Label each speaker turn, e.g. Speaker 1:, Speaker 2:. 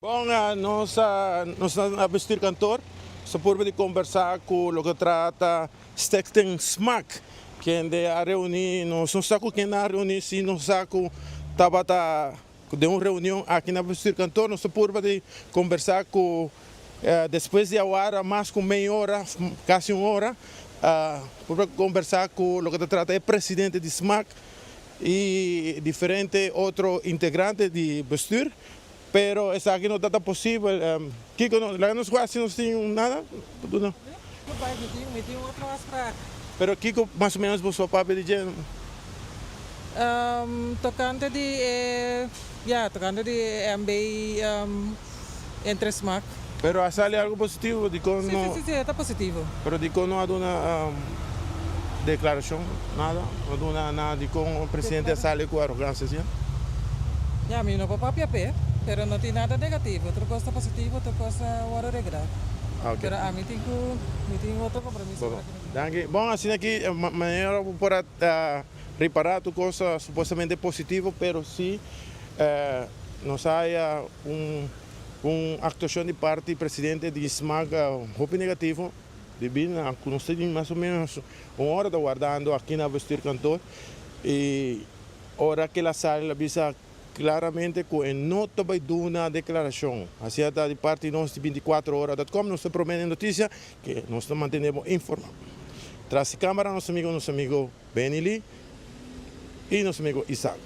Speaker 1: Bon, nos nos na bestuurkantoor, nos ta purba di kombersá ku loke trata Stichting Smak, kende a reuní, nos no sa ku ken a reuní, si nos sa ku tabata den un reunion aki na bestuurkantoor. Nos ta purba di kombersá ku despues di awara mas ku mei ora, kasi un ora, purba kombersá ku loke ta trata e presidente di Smak i diferente otro integrante di bestuur. Pero esaki no ta ta posibel. Kiko no, laga nos wak si nos tin nada pa duna.
Speaker 2: Mi tin otro afspraak.
Speaker 1: Pero kiko mas o menos boso a papia di dje?
Speaker 2: Tokante di e, ya, tokante di e MB entre smak.
Speaker 1: Pero a sali algo positivo? Dikon no?
Speaker 2: Si, si, si, e ta positivo.
Speaker 1: Pero dikon no a duna deklarashon, nada? No a duna nada dikon presidente a sali ku arogansia asina?
Speaker 2: Ya, mi no por papia p'e, pero no tin nada negativo. Tur kos ta positivo, tur kos ta wòrdu reglá.
Speaker 1: Ok.
Speaker 2: Pero ami tin ku, mi tin otro kompromiso
Speaker 1: Bo,
Speaker 2: por aki.
Speaker 1: Danki. Bon, asina aki manera bo por a ripará tur kos ta supuestamente positivo, pero si nos haya un un aktuashon di parti presidente di smak hopi negativo, debí na ku nos tin mas o ménos un ora ta wardando aki na bestuurkantoor i Ora ke la sali el a bisa klaramente ku e no ta bai duna deklarashon. Asia ta di parti nos di bintikuater ora dot com nos ta promé den notisia ke nos ta mantené bo informá. Tras di kamara nos amigo nos amigo Benny Lee i nos amigo Isaac.